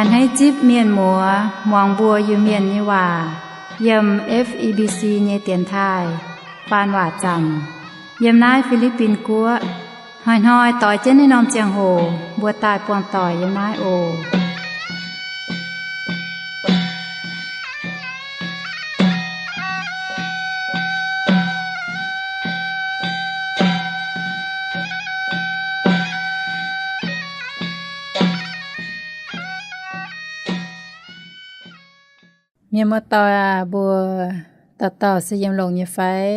Hneiv zipv mienh muoz muangx mbuo Iu-Mienh nyei waac yiem F E B C nyei dienx taaih faan waac zanc yiem naaiv Fi^li^bin Guoqv. Hnoi-hnoi doix jienv naaiv norm ziangh hoc mbuo daaih buangh doic yiem naaiv oc. Mienh muoz-doic aac, mbuo dauh dauh se yiem longx nyei fai?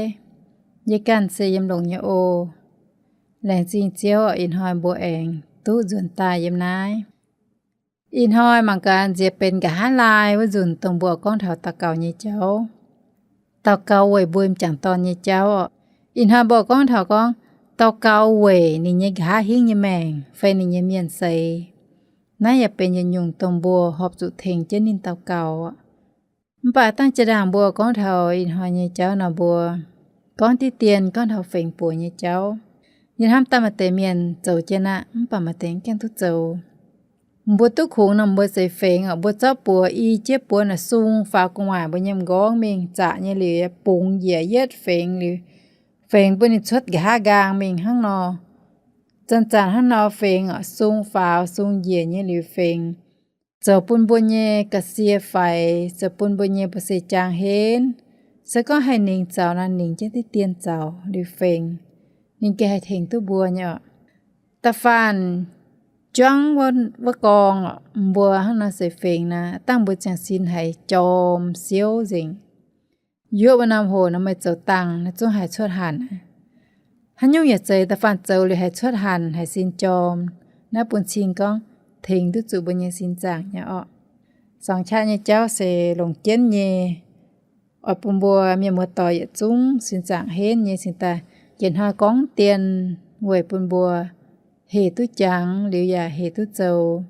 Yie ganh se yiem longx nyei oc. Laengz zingh Ziouv, ih hnoi mbuo aengx duqv nzuonx daaih yiem naaiv. Ih hnoi mangc gaax nziex benx nqa'haav laai wuov nzunc dongh mbuo gorngv taux daux gaux nyei jauv. Daux gaux weic mbuo m'jangc dorn nyei jauv. Ih hnoi mbuo gorngv taux gorngv daux gaux weic ninh nyei nqa'haav hingv nyei maengc fai ninh nyei mienh seix. Naaiv yaac benx yietc nyungc dongh mbuo horpc zuqc tengx jienv ninh daux gaux. Mv baac dangh jaa-ndaangc mbuo gorngv taux ih hnoi nyei jauv nor, mbuo gorngv diqv dien gorngv taux fengx buoz nyei jauv. Yie hnamv daaih maaih deix mienh zoux jienv aqv, mv baac maaih deix mv gaengh duqv zoux. Mbuo duqv kungx nor mbuo seix fengx oc, mbuo zorqv buoz i jieqv buonc naaic sung faaux gu'nguaaic mbuo nyei m'nqorngv mingh, zaqc nyei liuz bungx njiec yietv fengx liuz, fengx bun ninh cuotv nqa'haav nqaang mingh hnangv nor. Zanc-zanc hnangv nor fengx oc, sung faaux sung njiec nyei liuz fengx zoux bun mbuo nyei ga'sie faix, zoux bun mbuo nyei mbu'ziex jaang henv. Se gorngv haih ningx zaux nor, ningx jienv diqv dien zaux liuz fengx, ninh gengh haih tengx duqv mbuo nyei oc. Da'faanh juangv wuov gorngv oc, mbuo hnangv nor seix fengx naaic, dangh mbuo ziangh sin haiz jorm siouv nzengc. Yuoqv wuov norm hoc nor meih zoux dangh naaiv zungv haiz cuotv hanc. Haaix nyungc yaac zeiz, da'faanh zoux liuz haiz cuotv hanc, haiz sin jorm, naaiv bun cing gorngv tengx duqv zuqc mbuo nyei sin zaangc nyei orqc. Zuangx qaqv nyei jauv se longc jienv nyei, oix bun mbuo mienh muoz-doic yietc zungv sin zaangc henv nyei cingx daaih yietc hnoi gorngv dien weic bun mbuo hec duqv jangx liuz yaac hec duqv zoux.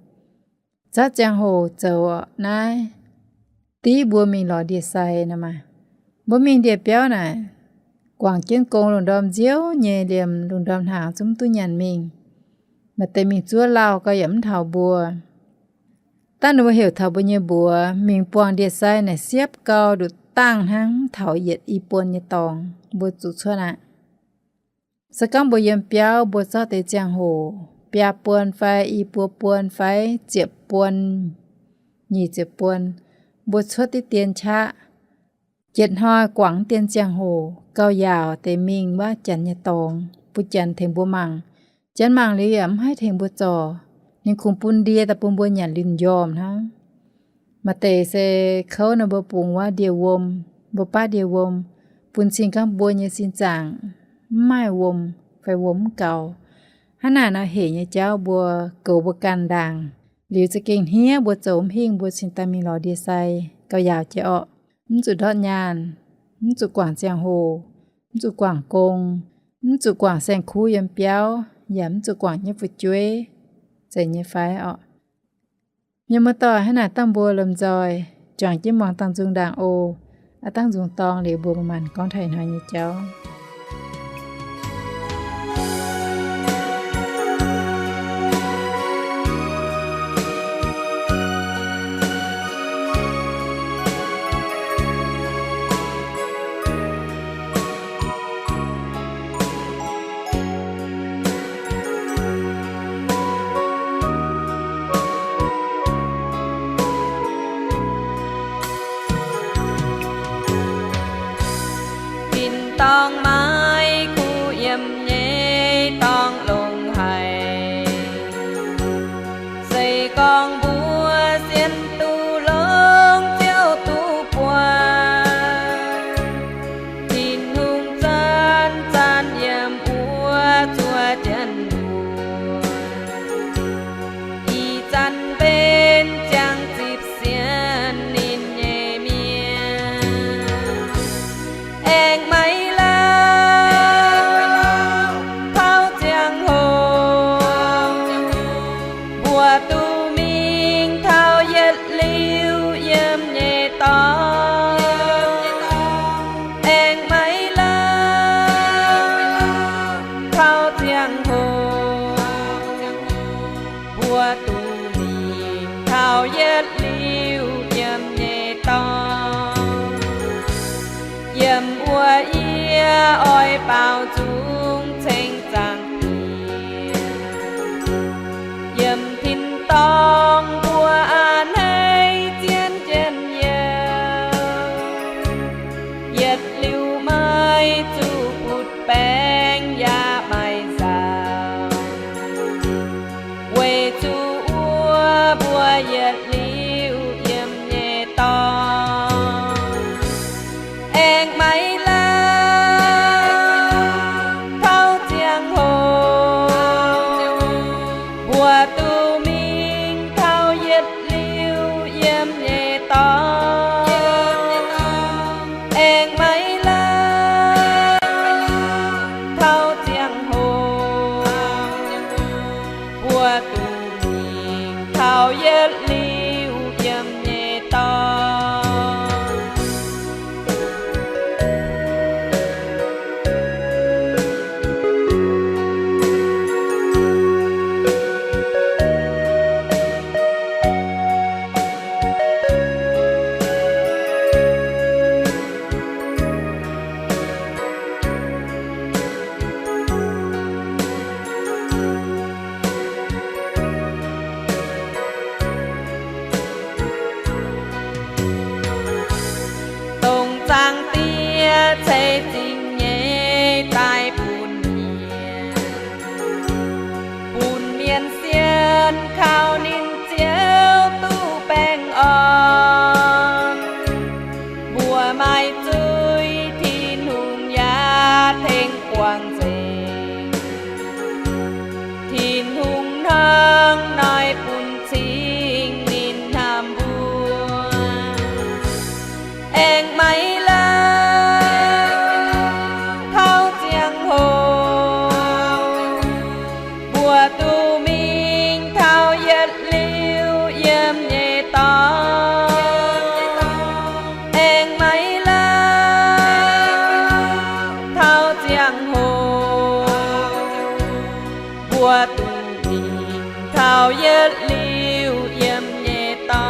Zaqv ziangh hoc zoux naaiv, div mbuo mingh lorz ndie-sai nor maah. Mbuo mingh ndie-biauv naaic, guangc jienv gong lungh ndorm nziouv nyei liemh lungh ndorm hnaangx zungv mv duqv nyanc mingh. Maaih deix mingh zuov lauh gau yaac mv taux mbuo. Dangh ninh mbuo heuc taux mbuo nyei mbuox mingh buangh ndie-sai naaic siepv gau nduqc dangh hnangv, mv taux yietc i buon nyei dorngx mbuo zuqc cuotv aqv. Se gorngv mbuo yiem biauv mbuo zorqv deix ziangh hoc biaa buon fai i buo buon fai ziepc buon, nyic ziepc buon, mbuo cuotv diqv dien qaqv. Jietc hnoi guangc dien ziangh hoc gauh yaauc deix mingh wuov janx nyei dorngx bun janx tengx mbuo mangc. Janx mangc liuz yaac mv haih tengx mbuo zorc. Ninh kungx bun ndie daaih bun mbuo nyanc liuz m'njormh hnangv. Maaih deix se kouv nor mbuo bungx wuov ndie-wuom, mbuo baav ndie-wuom, bun cing gorngv mbuo nyei sin zaangc mv maaih wuom fai wuom mv gaux. Hnangv naaic nor hec nyei jauv mbuo goux mbuo ganh ndaangc. Liuz za'gengh hniev mbuo zoux mv hingh mbuo cingx daaih mingh lorz ndie-sai gauh yaauc jiex orqc. Mv zuqc ndortv nyaanh, mv zuqc guangc ziangh hoc, mv zuqc guangc gong, mv zuqc guangc saeng-kuv yiem biauv, yaac mv zuqc guangc nyei fu'jueiv, zeiz nyei fai orqc? Mienh muoz-doic, hnangv naaic dangh mbuo lomh nzoih juangc jienv muangx dangh nzung ndaangc oc. Aav dangh nzung dorng liuz mbuo maaih maanc gorngv taux ih hnoi nyei jauv. Tin-dorngh yietc liuz yiem nyei dorngx. Yiem wuov yie oix baaux nzung ceng zaangc Diex. Yiem tin-dorngh mbuo a'hneiv zien jienv youh. Yietc liuz meih zuqc butv baengc yaac maaih nzauh. Weic zuqc wuov mbuo yietc liuz yiem nyei dorngx. Aengx maiv lamh taux ziangh hoc, mbuo duqv mingh taux yietc liuz yiem nyei dorngx. Aengx maiv lamh taux ziangh hoc, mbuo duqv mingh taux yietc liuz yiem nyei dorngx. Dongh Zaangc Diex ceix zingh nyei daaih bun mienh, bun mienh sienx kaux ninh ziouc duqv baengh orn. Mbuo maaih zuiz, Tin-Hungh yaac tengx buangh nzengc. Tin-Hungh hnangv naaiv bun cing ninh hnamv mbuo. Aengx maiv lamh taux ziangh hoc, mbuo duqv mingh taux yietc liuz yiem nyei dorngx. Aengx maiv lamh taux ziangh hoc, mbuo duqv mingh taux yietc liuz yiem nyei dorngx.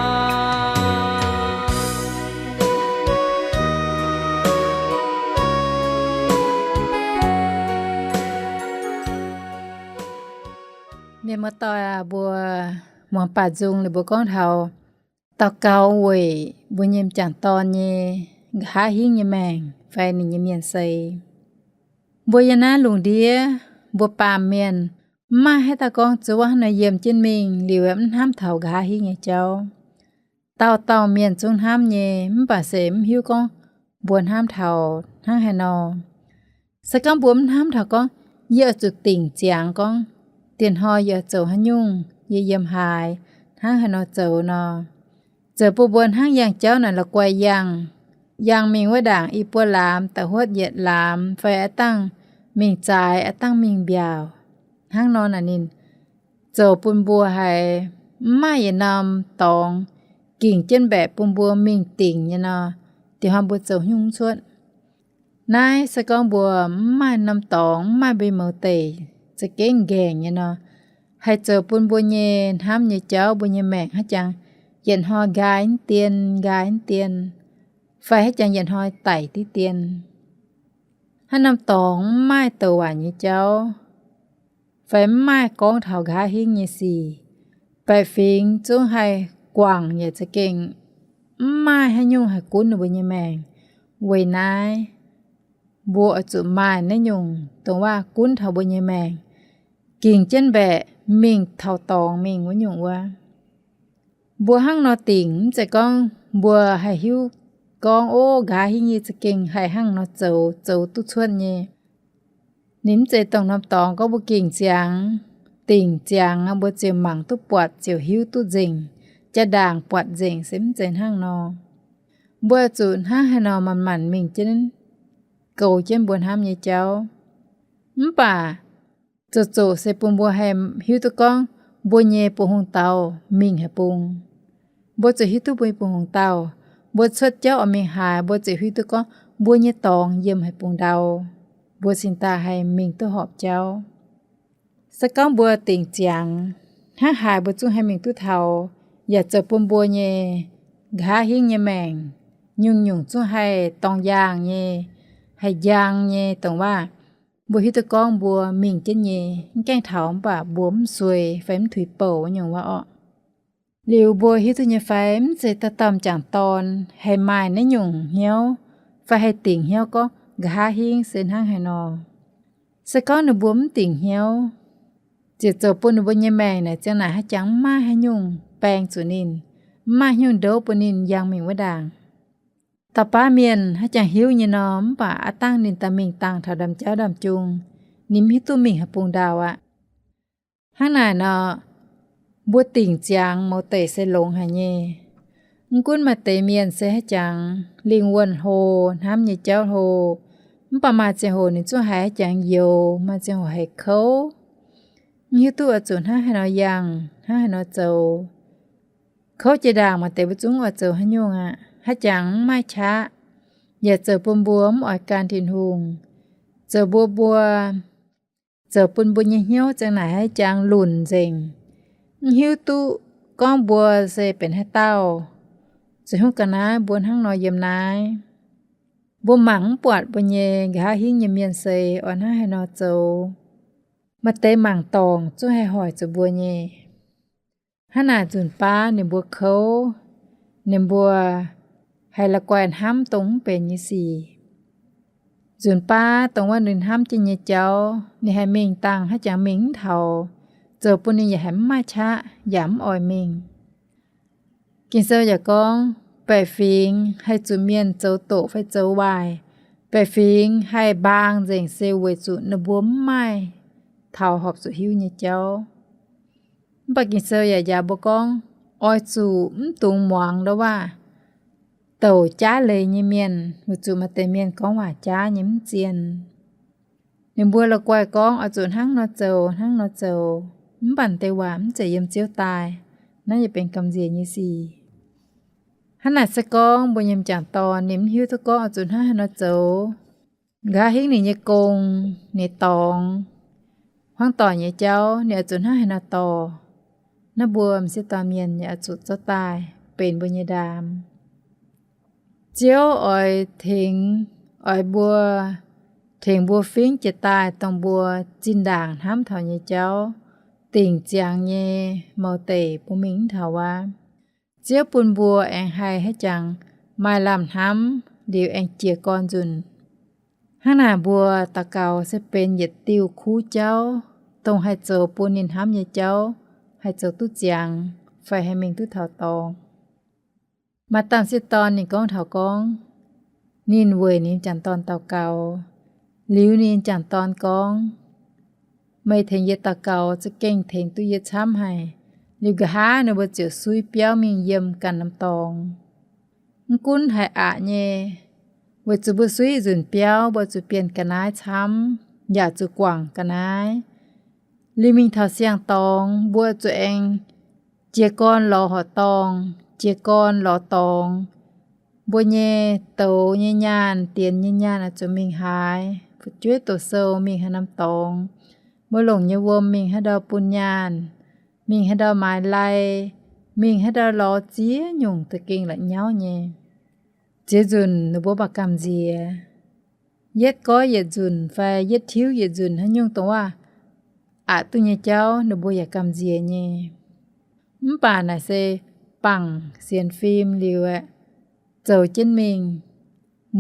Mienh muoz-doic aac, mbuo muangx baac nzung liuz mbuo gorngv taux daux gaux weic mbuo nyei m'jangc dorn nyei nqa'haav hingv nyei maengc fai ninh nyei mienh seix. Mbuo yiem naaiv lungh ndiev, mbuo baamh mienh mv maaih haaix dauh gorngv zuov hnangv nor yiem jienv mingh liuz mv hnamv taux nqa'haav hingv nyei jauv. Dauh dauh mienh zungv hnamv nyei, mv baac se mv hiuv gorngv mbuo hnamv taux hnangv haaix nor. Se gorngv mbuo mv hnamv taux gorngv yie oix zuqc dingc ziangx gorngv dieh hnoi yie oix zoux haaix nyungc, yie yiem haaix, hnangv haaix nor zoux nor, zoux bun mbuo hnangv yangh jauv naaic la'guaih yangh, yangh mingh wuov ndaangc i buo laamz da'huotv yietc laamz fai a'dangh mingh zaaix a'dangh mingh mbiaauc. Hnangv nor naaic ninh zoux bun mbuo haiz mv maaih yietc norm dorngx gingc jienv mbaeqc bun mbuo mingh dingc nyei nor, dieh hnoi mbuo zoux haaix nyungc mv cuotv. Naaiv se gorngv mbuo mv maaih norm dorngx, mv maaih mbuo mouz deic za'gengh nqaengc nyei nor, haih zoux bun mbuo nyei hnamv nyei jauv, mbuo nyei maengc haaix jangx yietc hnoi nqaai mv dien, nqaai mv dien, fai haaix jangx yietc hnoi daic diqv dien. Haaix norm dorngx mv maaih douc waaic nyei jauv, fai mv maaih gorngv taux nqa'haav hingv nyei sic, baeqc fingx zungv haih guangc yaac za'gengh mv maaih haaix nyungc haih gunv ninh mbuo nyei maengc. Weic naaiv, mbuo oix zuqc maaih naaiv nyungc dongh waac gunv taux mbuo nyei maengc, gingc jienv mbaeqc mingh taux dorngx mingh wuov nyungc wuov. Mbuo hnangv nor dingc, mv zeiz gorngv mbuo haih hiuv gorngv, ov, nqa'haav hingv nyei za'gengh haih hnangv nor zoux, zoux duqv cuotv nyei. Ninh mv zeiz dongh norm dorngx gorngv mbuo gingc ziangx, dingc ziangx, mbuo ziouc mangc duqv buatc, ziouc hiuv duqv nzengc, jaa-ndaangc buatc nzengc, se mv zeiz hnangv nor. Mbuo zuqc hnangv haaix nor manc-manc mingh jienv, goux jienv mbuo hnamv nyei jauv. Mv baac zoqc-zoqc se bun mbuo haih hiuv duqv gorngv mbuo nyei buoz-hungh dauh mingh haaix bung. Mbuo zuqc hiuv duqv mbuo nyei buoz-hungh dauh. Mbuo cuotv jauv oix mingh haaix, mbuo zuqc hiuv duqv gorngv mbuo nyei dorngx yiem haaix bung ndau, mbuo cingx daaih haih mingh duqv horpc jauv. Se gorngv mbuo dingc ziangx, hnangv haaix mbuo zungv haih mingh duqv taux, yaac zoux bun mbuo nyei nqa'haav hingv nyei maengc nyungc-nyungc zungv haih dorng yaangh nyei, haih njang nyei, dongh waac mbuo hiuv duqv gorngv mbuo mingh jienv nyei mv gaengh taux mv baac mbuo mv suei fai mv tuix bouc nyungc waac orqc. Liuz mbuo hiuv duqv nyei fai mv zeiz dauh dauh m'jangc dorn haih maaih naaiv nyungc hnyouv fai haih dingc hnyouv gorngv nqa'haav hingv se hnangv haaix nor. Se gorngv ninh mbuo mv dingc hnyouv, ziouc zoux bun ninh mbuo nyei maengc naaic ziang naaic haaix jangx mv maaih haaix nyungc baeng zuqc ninh, mv maaih haaix nyungc ndouv bun ninh yangh mingh wuov ndaangc. Dauh baav mienh haaix jangx hiuv nyei nor, mv baac aav dangh ninh daaih mingh dangh taux ndaamv-jauv ndaamv-jung, ninh mv hiuv duqv mingh haaix bung ndaauh aqv. Hnangv naaic nor, mbuo dingc ziangx mouz deic se longx haic nyei. Mv gunv maaih deix mienh se haaix jangx lingh wuonh hlo, hnamv nyei jauv hlo, mv baac maaih ziangh hoc ninh zungv haiz haaix jangx youx, maaih ziangh hoc haiz kouv, mv hiuv duqv oix zuqc hnangv haaix nor yangh, hnangv haaix nor zoux. Kouv jiex ndaangc maaih deix mbuo zungv oix zoux haaix nyungc aqv, haaix jangx mv maaih qaqv, yaac zoux bun mbuo mv oix gan Tin-Hungh, zoux mbuo mbuo, zoux bun mbuo nyei hnyouv ziang naaic haaix jangx lunc nzengc, mv hiuv duqv gorngv mbuo se benx haaix dauh, zuqc hnyouv ga'naaiv mbuo hnangv nor yiem naaiv. Mbuo mangc mv buatc mbuo nyei nqa'haav hingv nyei mienh se oix hnangv haaix nor zoux. Maaih deix mangc dorngc zungv haih hoic zuqc mbuo nyei. Hnangv naaic nzunc baav ninh mbuo kouv, ninh mbuo haih la'guaih hnamv dongh mv benx nyei sic. Nzunc baav dongh wuov ninh hnamv jienv nyei jauv, ninh haih mingh dangh haaix jangx mingh mv taux, zoux bun ninh yaac haiz mv maaih qaqv yaac mv oix mingh. Ging-Sou yaac gorngv, baeqc fingx haih zuqc mienh zoux doqc fai zoux waaic. Baeqc fingx haih mbaang nzengc se weic zuqc ninh mbuo mv maaih taux horpc zuqc hiuv nyei jauv. Mv baac Ging-Sou yaac njaaux mbuo gorngv, oix zuqc mv dungx muangx ndau waac douc jaav leiz nyei mienh, weic zuqc maaih deix mienh gorngv waac jaav nyei mv zien. Ninh mbuo la'guaih gorngv oix zuqc hnangv nor zoux, hnangv nor zoux, mv baac deix waac mv zeiz yiem Ziouv daaih. Naaiv yaac benx gamh nziex nyei sic. Hnangv naaic se gorngv mbuo nyei m'jangc dorn ninh mv hiuv duqv gorngv oix zuqc hnangv haaix nor zoux, nqa'haav hingv ninh nyei gong, ninh dorngx, hmuangv doic nyei jauv ninh oix zuqc hnangv haaix nor dorh, naaiv mbuo m'sieqv dorn mienh yaac oix zuqc zorqv daaih benx mbuo nyei ndaam. Ziouv oix tengx, oix mbuo, tengx mbuo fingv jiex daaih dongh mbuo zinh ndaangc hnamv taux nyei jauv, dingc ziangx nyei mouz deic bun mingh mv taux wuov. Ziouv bun mbuo aengx haih haaix jangx maaih lamh hnamv liuz aengx jiez gorn nzunc. Hnangv naaic mbuo daux gaux se benx yietc diuh kuv jauv, dongh haih zoux bun ninh hnamv nyei jauv haih zoux duqv ziangx fai haih mingh duqv taux dorngx. Maaih dauh m'sieqv dorn ninh gorngv taux gorngv, ninh weic ninh m'jangc dorn daux gaux. Liuz ninh m'jangc dorn gorngv, meih tengx yie daux gaux za'gengh tengx duqv yie camv haic. Liuz nqa'haav ninh mbuo ziouc suiv biauv mingh yiem ganh norm dorngx. Mv gunv haiz aqc nyei, weic zuqc mbuo suiv nzunc biauv mbuo zuqc bienh ga'naaiv camv, yaac zuqc guangc ga'naaiv. Liuz mingh taux siang-dorngx mbuo zuqc aengx jiez gorn lorz horqc dorngh, jiez gorn lorz dorngx. Mbuo nyei douz nyei nyaanh, dienx nyei nyaanh oix zuqc mingh haaix, fu'jueiv doqc sou mingh haaix norm dorngx, mbuo longc nyei wuom mingh haaix ndau bun nyaanh, mingh haaix ndau maaiz lai, mingh haaix ndau lorz ziex nyungc za'gengh la'nyauv nyei. Ziex nzunc ninh mbuo mv baac gamh nziex. Yietv goiv yietc nzunc fai yietv tiuv yietc nzunc haaix nyungc dongh waac aqc duqv nyei jauv ninh mbuo yaac gamh nziex nyei. Mv baac naaic se bangc sienx fim liuz aeqv, zoux jienv mingh,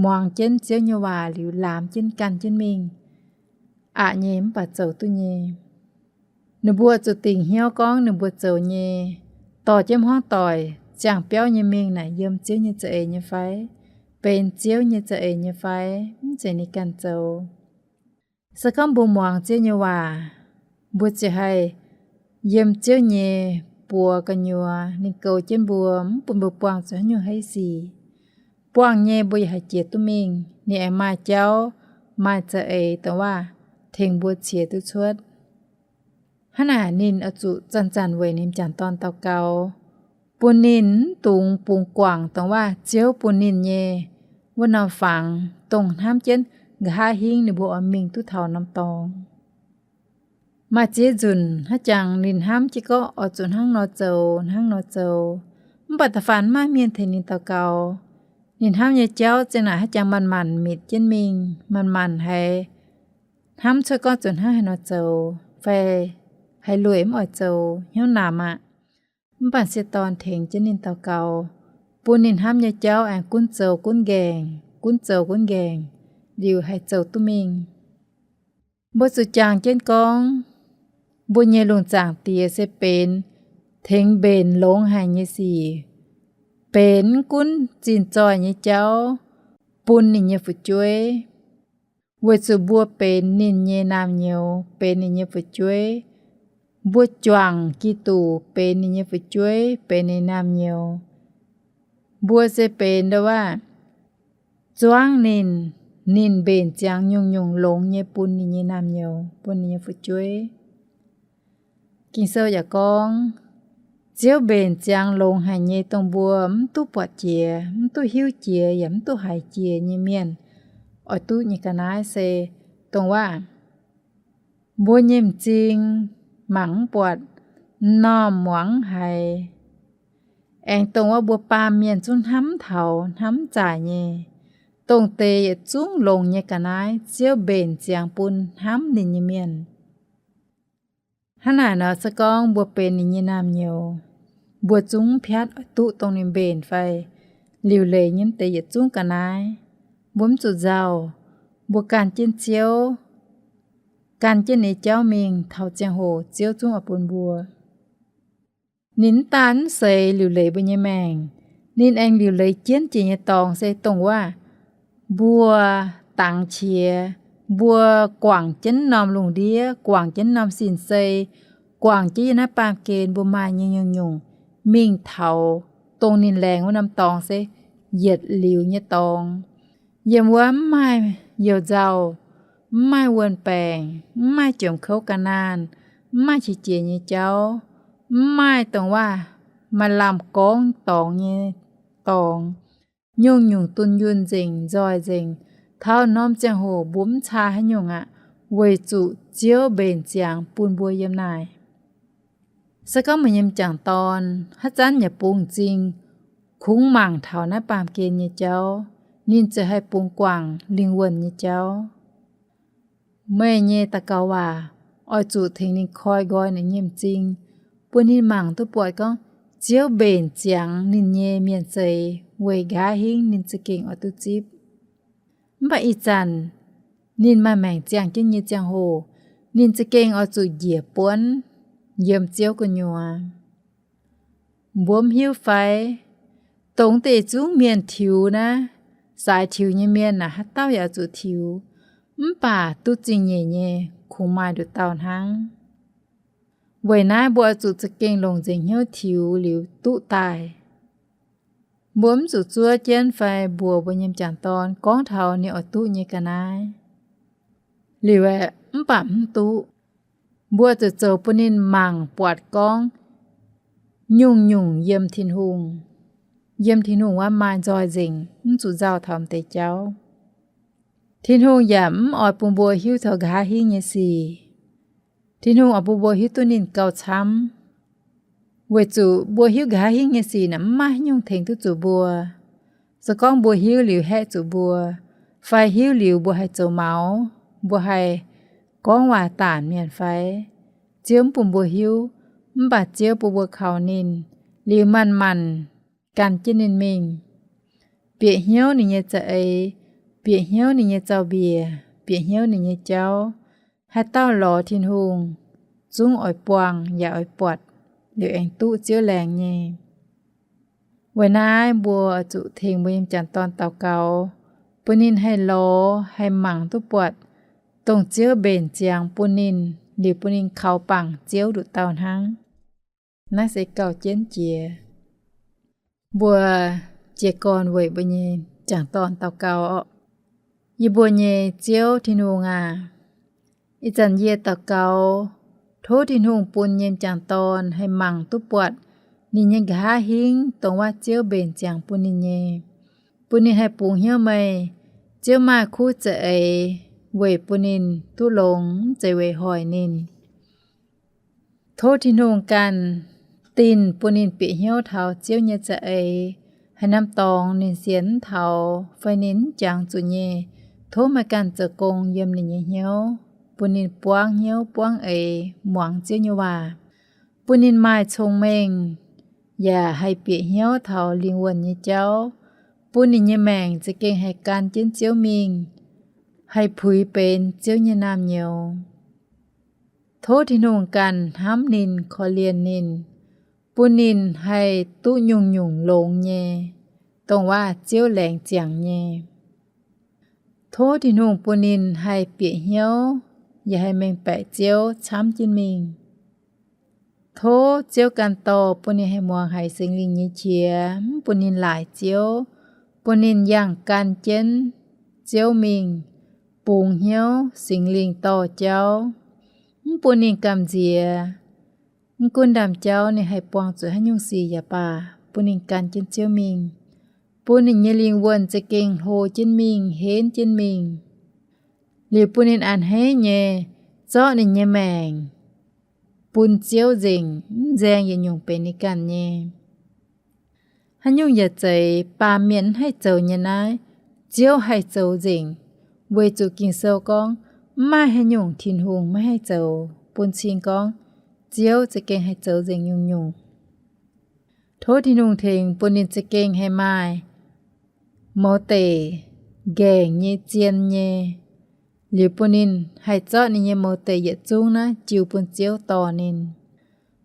muangx jienv Ziouv nyei waac liuz laamx jienv gan jienv mingh, aqc nyei mv baac zoux duqv nyei. Ninh mbuo zuqc dingc hnyouv gorngv ninh mbuo zoux nyei, dorh jienv hmuangv doic ziangh biauv nyei mingh naaic yiem Ziouv nyei za'eix nyei fai, benx Ziouv nyei za'eix nyei fai, mv zeiz ninh ganh zoux. Se gorngv mbuo muangx Ziouv nyei waac, mbuo ziouc haih yiem Ziouv nyei buoz gu'nyuoz. Ninh goux jienv mbuo, mv bun mbuo buangh zuqc haaix nyungc haaix sic. Buangh nyei mbuo yaac haih jiex duqv mingh. Ninh aengx maaih jauv, maaih za'eix dongh waac tengx mbuo ciex duqv cuotv. Hnangv naaic ninh oix zuqc zanc-zanc weic ninh m'jangc dorn daux gaux, bun ninh mv dungx bungx guangc dongh waac Ziouv bun ninh nyei wuov norm fangx, dongh hnamv jienv nqa'haav hingv ninh mbuo oix mingh duqv taux norm dorngx. Maaih ziex nzunc haaix jangx ninh hnamv jienv gorngv oix zuqc hnangv nor zoux, hnangv nor zoux, mv baac da'faanh maiv maaih mienh tengx ninh daux gaux. Ninh hnamv nyei jauv ziang naaic haaix jangx manc-manc mitc jienv mingh, manc-manc haiz hnamv cuotv gorngv zuqc hnangv haaix nor zoux fai haiz lueic mv oix zoux, hnyouv namx aqv. Mv baac sieqv dorn tengx jienv ninh daux gaux, bun ninh hnamv nyei jauv aengx gunv zoux gunv nqaengc, gunv zoux gunv nqaengc, liuz haih zoux duqv mingh. Mbuo zuqc jangx jienv gorngv, mbuo nyei lungh zaangc Diex se benx tengx mbenc longx haic nyei sic, benx mv gunv zinh zoih nyei jauv bun ninh nyei fu'jueiv, weic zuqc mbuo benx ninh nyei naamh nyouz, benx ninh nyei fu'jueiv. Mbuo juangc Giduc benx ninh nyei fu'jueiv, benx ninh naamh nyouz. Mbuo se benx ndo waac zuangv ninh, ninh mbenc ziangx nyungc-nyungc longx nyei bun ninh nyei naamh nyouz, bun ninh nyei fu'jueiv. Ging-Sou yaac gorngv, Ziouv mbenc ziangx longx haic nyei dongh mbuo mv duqv buatc jiex, mv duqv hiuv jiex, yaac mv duqv haiz jiex nyei mienh oix duqv nyei ga'naaiv se dongh waac mbuo nyei m'zing mangc mv buatc, m'normh muangx mv haiz, aengx dongh wuov mbuo baamh mienh zungv hnamv taux hnamv zaaic nyei, dongh deix yietc zungv longx nyei ga'naaiv Ziouv mbenc ziangx bun hnamv ninh nyei mienh. Hnangv naaic nor se gorngv mbuo benx ninh nyei naamh nyouz, mbuo zungv piatv oix duqv dongh ninh mbenc fai liuc leiz nyei mv deix yietc zungv ga'naaiv. Mbuo mv zuqc nzauh. Mbuo gan jienv Ziouv, gan jienv ninh nyei jauv mingh, taux ziangh hoc Ziouv zungv oix bun mbuo. Ninh mv daan mv seix liuc leiz mbuo nyei maengc, ninh aengx liuc leiz jienv jiex nyei dorngx se dongh waac mbuo dangx qiex, mbuo guangc jienv norm lungh ndiev, guangc jienv norm sin-sei, guangc jienv yiem naaiv baamh gen mbuo maaih nyei nyungc-nyungc, mingh taux dongh ninh laengz wuov norm dorngx se yietc liuz nyei dorngx. Yiem wuov mv maaih youh nzauh, mv maaih wuon-baengc, mv maaih jomc kouv ga'naanh, mv maaih qiex jiez nyei jauv, mv maaih dongh waac maaih lamh gorngv dorngx nyei dorngx. Nyungc-nyungc dunh yunh nzengc, nzoih nzengc. Taux norm ziangh hoc mbuo mv caa haaix nyungc aqv, weic zuqc Ziouv mbenc ziangx bun mbuo yiem naaic. Se gorngv meih nyei m'jangc dorn haaix zanc yaac bungx m'zing kungx mangc taux naaiv baamh gen nyei jauv, ninh ziouc haih bungx guangc lingh wuonh nyei jauv. Meih nyei daux gaux waac oix zuqc tengx ninh koi nqoi ninh nyei m'zing, bun ninh mangc duqv buatc gorngv Ziouv mbenc ziangx ninh nyei mienh zeix weic nqa'haav hingv ninh za'gengh oix duqv zipv. Mv baac ih zanc ninh maaih maengc ziangh jienv nyei ziangh hoc, ninh za'gengh oix zuqc njiec buonv yiem Ziouv gu'nyuoz. Mbuo mv hiuv fai, dongh deix zungv mienh tiux naaiv, saaix tiux nyei mienh naaic haaix dauh yaac oix zuqc tiux, mv baac duqv zingh nyeic nyei kungx maaih nduqc dauh hnangv. Weic naaiv mbuo oix zuqc za'gengh longc nzengc hnyouv tiux liuz duqv daaih. Mbuo mv zuqc zuov jienv fai mbuox mbuo nyei m'jangc dorn gorngv taux ninh oix duqv nyei ga'naaiv liuz aeqv, mv baac mv duqv. Mbuo zuqc zoux bun ninh mangc buatc gorngv nyungc-nyungc yiem Tin-Hungh, yiem Tin-Hungh wuov maaih nzoih nzengc, mv zuqc nzauh taux m'deix jauv. Tin-Hungh yaac mv oix bun mbuo hiuv taux nqa'haav hingv nyei sic. Tin-Hungh oix bun mbuo hiuv duqv ninh gauh camv, weic zuqc mbuo hiuv nqa'haav hingv nyei sic naaic mv maaih haaix nyungc tengx duqv zuqc mbuo. Se gorngv mbuo hiuv liuz haeqv zuqc mbuo, fai hiuv liuz mbuo haih zoux maux, mbuo haih gorngv waac daanc mienh fai, Ziouv mv bun mbuo hiuv. Mv baac Ziouv bun mbuo kaux ninh liuz, manc-manc gan jienv ninh mingh, bieqc hnyouv ninh nyei za'eix, bieqc hnyouv ninh nyei zaux-mbiec, bieqc hnyouv ninh nyei jauv. Haaix dauh lorz Tin-Hungh zungv oix buangh yaac oix buatc, liuz aengx duqv Ziouv laengz nyei. Weic naaiv mbuo zuqc tengx mbuo nyei m'jangc dorn daux gaux, bun ninh haih lorz haih mangc duqv buatc dongh Ziouv mbenc ziangx bun ninh, liuz bun ninh kaux bangc Ziouv nduqc dauh hnangv. Naaiv se gauh jienv jiex. Mbuo jiez gorn weic mbuo nyei m'jangc dorn daux gaux oc. Yie mbuo nyei Ziouv Tin-Hungh aac, ih zanc yie daux gaux, tov Tin-Hungh bun nyei m'jangc dorn haih mangc duqv buatc ninh nyei nqa'haav hingv dongh wuov Ziouv mbenc ziangx bun ninh nyei, bun ninh haih bungx hnyouv meih. Ziouv maaih kuv za'eix weic bun ninh duqv longx, mv zeiz weic hoic ninh. Tov Tin-Hungh ganh dinh bun ninh bieqc hnyouv taux Ziouv nyei za'eix, haaix norm dorngx ninh sienx mv taux fai ninh mv jangx zuqc nyei, tov meih ganh zoux gong yiem ninh nyei hnyouv, bun ninh buangv hnyouv buangv eix muangx Ziouv nyei waac, bun ninh maaih cong-mengh, yaac haih bieqc hnyouv taux lingh wuonh nyei jauv, bun ninh nyei maengc za'gengh haih gan jienv Ziouv mingh, haih puix benx Ziouv nyei naamh nyouz. Tov Tin-Hungh ganh hnamv ninh, korv-lienh ninh, bun ninh haih duqv nyungc-nyungc longx nyei, dongh waac Ziouv laengz ziangx nyei. Tov Tin-Hungh bun ninh haih bieqc hnyouv, yaac haih mengh baeqc Ziouv camv jienv mingh. Tov Ziouv ganh dorh bun ninh haih muangx haiz Singx Lingh nyei qiex, mv bun ninh laaic Ziouv, bun ninh yangh gan jienv Ziouv mingh, bungx hnyouv Singx Lingh dorh jauv, mv bun ninh gamh nziex. Mv gunv ndaamv-jauv ninh haih buangh zuqc haaix nyungc sic yaac baac, bun ninh gan jienv Ziouv mingh, bun ninh nyei lingh wuonh za'gengh hlo jienv mingh, henv jienv mingh. Liuz bun ninh a'hneiv nyei zorqv ninh nyei maengc bun Ziouv nzengc, mv nzaeng yietc nyungc benx ninh ganh nyei. Haaix nyungc yaac zeiz baamh mienh mv haih zoux nyei naaiv, Ziouv haih zoux nzengc, weic zuqc Ging-Sou gorngv, mv maaih haaix nyungc Tin-Hungh maiv haih zoux, bun cing gorngv Ziouv za'gengh haih zoux nzengc nyungc-nyungc. Tov Tin-Hungh tengx bun ninh za'gengh haih maaih mouz deic nqaengc nyei, zien nyei, liuz bun ninh haih zorqv ninh nyei mouz deic yietc zungv naaiv jiu bun Ziouv dorh ninh,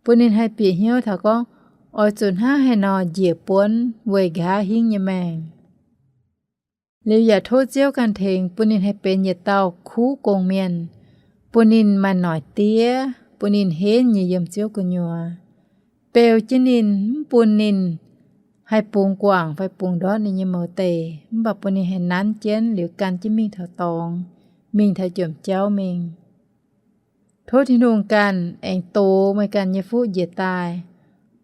bun ninh haih bieqc hnyouv taux gorngv, oix zuqc hnangv haaix nor njiec buonv weic nqa'haav hingv nyei maengc. Liuz yaac tov Ziouv ganh tengx bun ninh haih benx yietc dauh kuv gong-mienh, bun ninh maaih noic diev, bun ninh henv nyei yiem Ziouv gu'nyuoz, beu jienv ninh, mv bun ninh haih bungx guangc fai bungx ndortv ninh nyei mouz deic, mv baac bun ninh haih nanv jienv liuz gan jienv mingh taux dorngx, mingh taux jomc jauv mingh. Tov Tin-Hungh ganh aengx dox meih ganh nyei fuqv njiec daaih,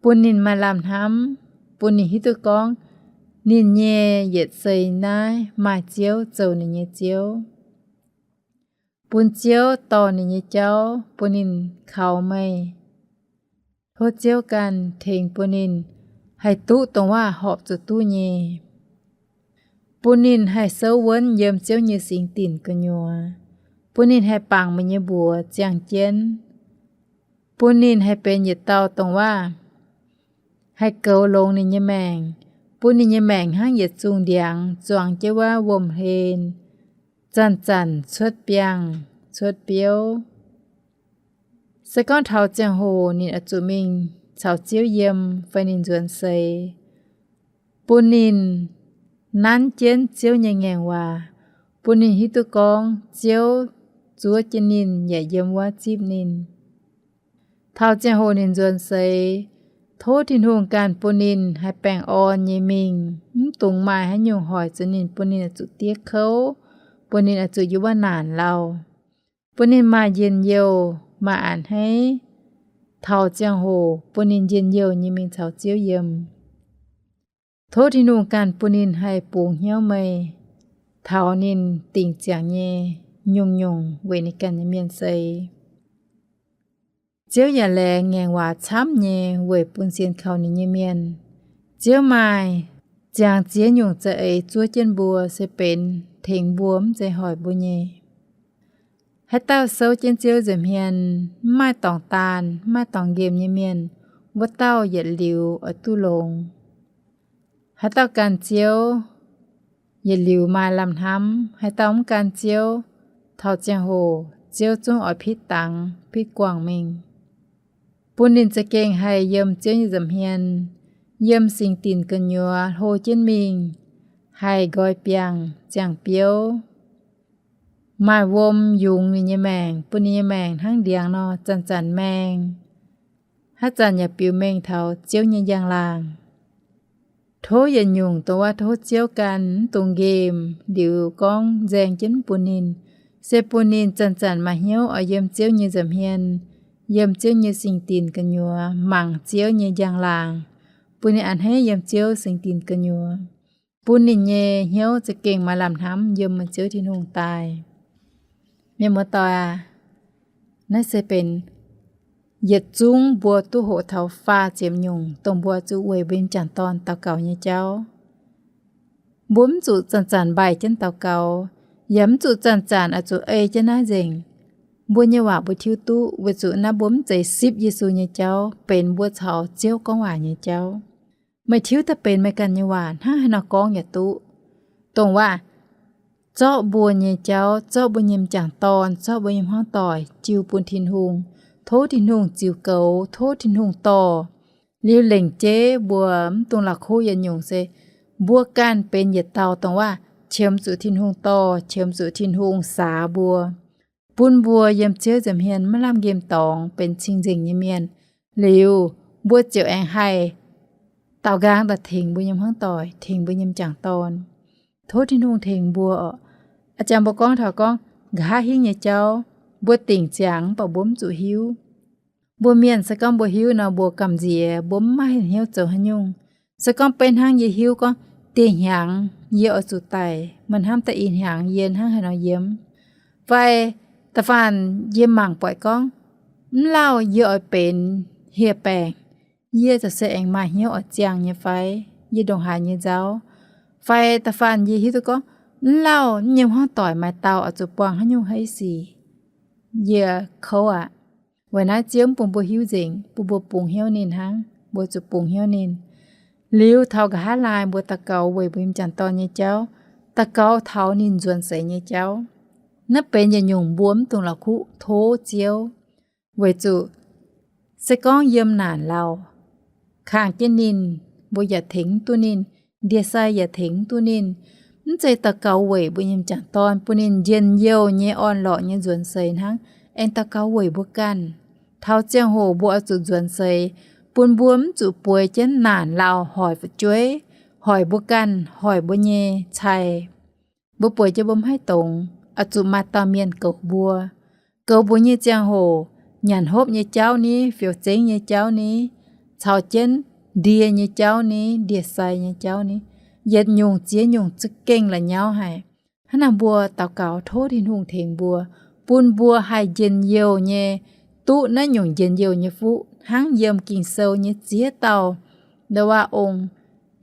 bun ninh maaih lamh hnamv, bun ninh hiuv duqv gorngv ninh nyei yietc seix naaiv maaih Ziouv zoux ninh nyei Ziouv, bun Ziouv dorh ninh nyei jauv bun ninh kaux meih. Tov Ziouv ganh tengx bun ninh haih duqv dongh waac horpc zuqc duqv nyei, bun ninh haih souv wuonv yiem Ziouv nyei singx dinc gu'nyuoz, bun ninh haih bangc meih nyei mbuox ziangh jienv, bun ninh haih benx yietc dauh dongh waac haih goux longx ninh nyei maengc, bun ninh nyei maengc hnangv yietc zungh ndiangx zuangx jienv wuov wuom-hlen, zanc-zanc cuotv biangh cuotv biouv. Se gorngv taux ziangh hoc ninh oix zuqc mingh caux Ziouv yiem fai ninh nzuonx seix, bun ninh nanv jienv Ziouv nyei ngaengc waac, bun ninh hiuv duqv gorngv Ziouv zuov jienv ninh yaac yiem wuov zipv ninh. Taux ziangh hoc ninh nzuonx seix, tov Tin-Hungh ganh bun ninh haih baengh orn nyei mingh, mv dungx maaih haaix nyungc hoic zuqc ninh, bun ninh oix zuqc diev kouv, bun ninh oix zuqc yiem wuov naanc lauh, bun ninh maaih njien-youh, maaih a'hneiv. Taux ziangh hoc bun ninh njien-youh nyei mingh caux Ziouv yiem. Tov Tin-Hungh ganh bun ninh haih bungx hnyouv meih taux ninh dingc ziangx nyei nyungc-nyungc weic ninh ganh nyei mienh seix. Ziouv yaac laengz ngaengc waac camv nyei weic bun sienx kaux ninh nyei mienh. Ziouv maaih ziangx ziex nyungc za'eix zuov jienv mbuo se benx tengx mbuo mv zeiz hoic mbuo nyei. Haaix dauh souv jienv Ziouv nza'hmien, mv maaih dorngx daanh, mv maaih dorngx nqemh nyei mienh, wuov dauh yietc liuz oix duqv longx. Haaix dauh gan Ziouv, yietc liuz maaih lamh hnamv. Haaix dauh mv gan Ziouv, taux ziangh hoc Ziouv zungv oix pitv dangx pitv guangc mingh, bun ninh za'gengh haih yiem Ziouv nyei nza'hmien, yiem singx dinc gu'nyuoz hlo jienv mingh, haih nqoi biangh ziangh biouv. Maaih wuom yungz ninh nyei maengc, bun ninh nyei maengc hnangv ndiangx nor zanc-zanc maeng, haaix zanc yaac biux mengh taux Ziouv nyei njang-laangc. Tov yietc nyungc dongh waac tov Ziouv ganh, mv dungx nqemh liuz gorngv nzaeng jienv mv bun ninh, se bun ninh zanc-zanc maaih hnyouv oix yiem Ziouv nyei nza'hmien, yiem Ziouv nyei singx dinc gu'nyuoz mangc Ziouv nyei njang-laangc, bun ninh a'hneiv yiem Ziouv singx dinc gu'nyuoz, bun ninh nyei hnyouv za'gengh maaih lamh hnamv yiem Ziouv Tin-Hungh daaih. Mienh muoz-doic aac, naaiv se benx yietc zungv mbuo duqv hoqc taux faah ziepc nyungc dongh mbuo zuqc weic mbuo nyei m'jangc dorn daux gaux nyei jauv. Mbuo mv zuqc zanc-zanc mbaih jienv daux gaux, yaac mv zuqc zanc-zanc oix zuqc ei jienv naaiv nzengc. Mbuo nyei waac mbuo tiuv duqv weic zuqc naaiv mbuo mv zeiz sipv Yesu nyei jauv, benx mbuo caux Ziouv gorngv waac nyei jauv. Meih tiuv daaih benx meih ganh nyei waac hnangv haaix nor gorngv yaac duqv. Dongh waac zorqv mbuo nyei jauv, zorqv mbuo nyei m'jangc dorn, zorqv mbuo nyei hmuangv doic jiu bun Tin-Hungh, tov Tin-Hungh ziux goux, tov Tin-Hungh dorh. Liuz lengc jeiv mbuo mv dungx la'kuqv yietc nyungc se mbuo ganh benx yietc dauh dongh waac qiemx zuqc Tin-Hungh dorh, qiemx zuqc Tin-Hungh saax mbuo, bun mbuo yiem Ziouv nza'hmien maiv lamh nqemh dorngx benx cing-nzengc nyei mienh. Liuz mbuo ziouc aengx haih daaux nqaang daaih tengx mbuo nyei hmuangv doic, tengx mbuo nyei m'jangc dorn. Tov Tin-Hungh tengx mbuo oc. A'jang mbuo gorngv taux gorngv nqa'haav hingv nyei jauv, mbuo dingc ziangx mv baac mbuo mv zuqc hiuv. Mbuo mienh se gorngv mbuo hiuv nor, mbuo gamh nziex, mbuo mv maaih hnyouv zoux haaix nyungc. Se gorngv beiv hnangv yie hiuv gorngv dieh hnyangx yie oix zuqc daic, meih hnamv daaih ih hnyangx yie hnangv haaix nor yiem, fai da'faanh yie mangc buatc gorngv mv lauh yie oix benx hieh baengc, yie za'gengh se aengx maaih hnyouv oix ziangh nyei fai? Yie ndongc haaix nyei nzauv? Fai da'faanh yie hiuv duqv gorngv mv lauh nyei hmuangv doic maaih dauh oix zuqc buangh haaix nyungc haaix sic, yie kouv aqv. Weic naaiv Ziouv mv bun mbuo hiuv nzengc, bun mbuo bungx hnyouv ninh hnangv, mbuo zuqc bungx hnyouv ninh. Liuz taux nqa'haav laai mbuo daux gaux weic mbuo m'jangc dorn nyei jauv, daux gaux taux ninh nzuonx seix nyei jauv. Naaiv benx yietc nyungc mbuo mv dungx la'kuqv tov Ziouv, weic zuqc se gorngv yiem naanc lauh, kangh jienv ninh, mbuo yaac tengx mv duqv ninh, ndie-sai yaac tengx mv duqv ninh. Mv zeiz daux gaux weic mbuo nyei m'jangc dorn bun ninh njien-youh nyei orn-lorqc nyei nzuonx seix hnangv, aengx daux gaux weic mbuo ganh. Taux ziangh hoc mbuo oix zuqc nzuonx seix, bun mbuo mv zuqc bueix jienv naanc lauh hoic fu'jueiv, hoic mbuo ganh, hoic mbuo nyei cai. Mbuo bueix jienv mbuo mv haih dongz, oix zuqc maaih dauh mienh goux mbuo. Goux mbuo nyei ziangh hoc, nyanc hopv nyei jauv ni, fioux zengv nyei jauv ni, caux jienv ndie nyei jauv ni, ndie-sai nyei jauv ni, yietc nyungc ziex nyungc za'gengh la'nyauv haic. Hnangv naaic mbuo daux gaux tov Tin-Hungh tengx mbuo, bun mbuo haih njien-youh nyei duqv naaiv nyungc njien-youh nyei fuqv hnangv yiem Ging-Sou nyei ziex dauh Noyaa ong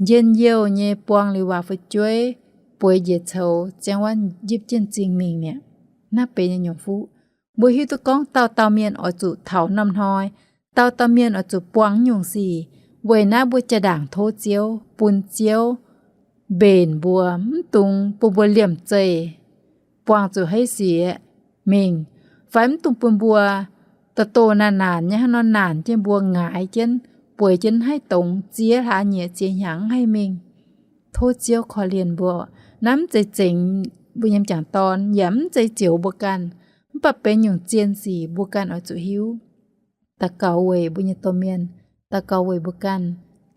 njien-youh nyei buang liuz waac fu'jueiv, bueix njiec coux ziangh wav njipv jienv m'zing mingh mi'aqv. Naaiv benx nyungc fuqv. Mbuo hiuv duqv gorngv dauh dauh mienh oix zuqc taux norm hnoi, dauh dauh mienh oix zuqc buangh nyungc sic. Weic naaiv mbuo jaa-ndaangc tov Ziouv, bun Ziouv mbenc mbuo, mv dungx bun mbuo liemh zeih buangh zuqc haaix sic mingh, fai mv dungx bun mbuo doh-doh naanc-naanc nyei hnangv nor naanc jienv mbuo, ngaix jienv, bueix jienv mv haih dongz, ziex hlaax nyieqc ziex hnyangx mv haih mingh. Tov Ziouv korv-lienh mbuo. Naaiv mv zeiz zengx mbuo nyei m'jangc dorn, yaac mv zeiz zioux mbuo ganh, mv baac benx nyungc zien sic mbuo ganh oix zuqc hiuv. Daux gaux weic mbuo nyei domh mienh, daux gaux weic mbuo ganh,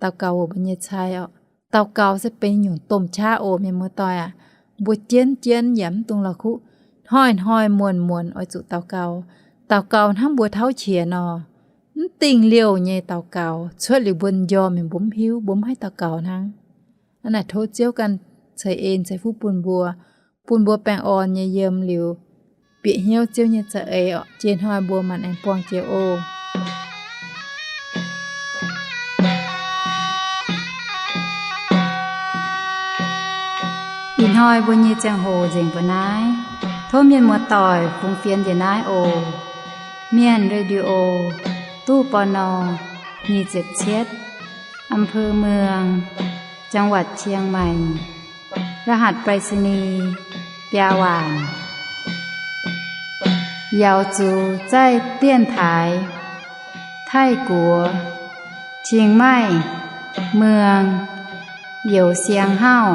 daux gaux weic mbuo nyei cai oc. Daux gaux se benx nyungc domh qaqv oc, mienh muoz-doic aac. Mbuo jienv jienv yaac mv dungx la'kuqv, hnoi-hnoi muonz-muonz oix zuqc daux gaux. Daux gaux hnangv mbuo tauv qiex nor. Mv dingh liouh nyei daux gaux cuotv liuz mbuo m'njormh mingh mbuo mv hiuv, mbuo mv haih daux gaux hnangv. Hnangv naaic tov Ziouv ganh ceix en ceix fuqv bun mbuo, bun mbuo baengh orn nyei yiem liuz bieqc hnyouv Ziouv nyei za'eix oc. Jiex hnoi mbuo maanc aengx buangh jiex oc. Ih hnoi mbuo nyei ziangh hoc nzengc mbuo naaiv. Tov mienh muoz-doic fungx fienx njiec naaiv oc. Mienh Radio, ตู้ ปณ. nyic ziepc cietv, อำเภอเมือง จังหวัดเชียงใหม่ รหัสไปรษณีย์ biaa waanc. Yaux zuqc zaih dienx taaix Taiv-Guoqv, Chiang Mai, เมือง Youz Siang Hauv,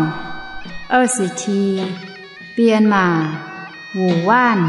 二十七, Bienh Maac, Wuc Waanv.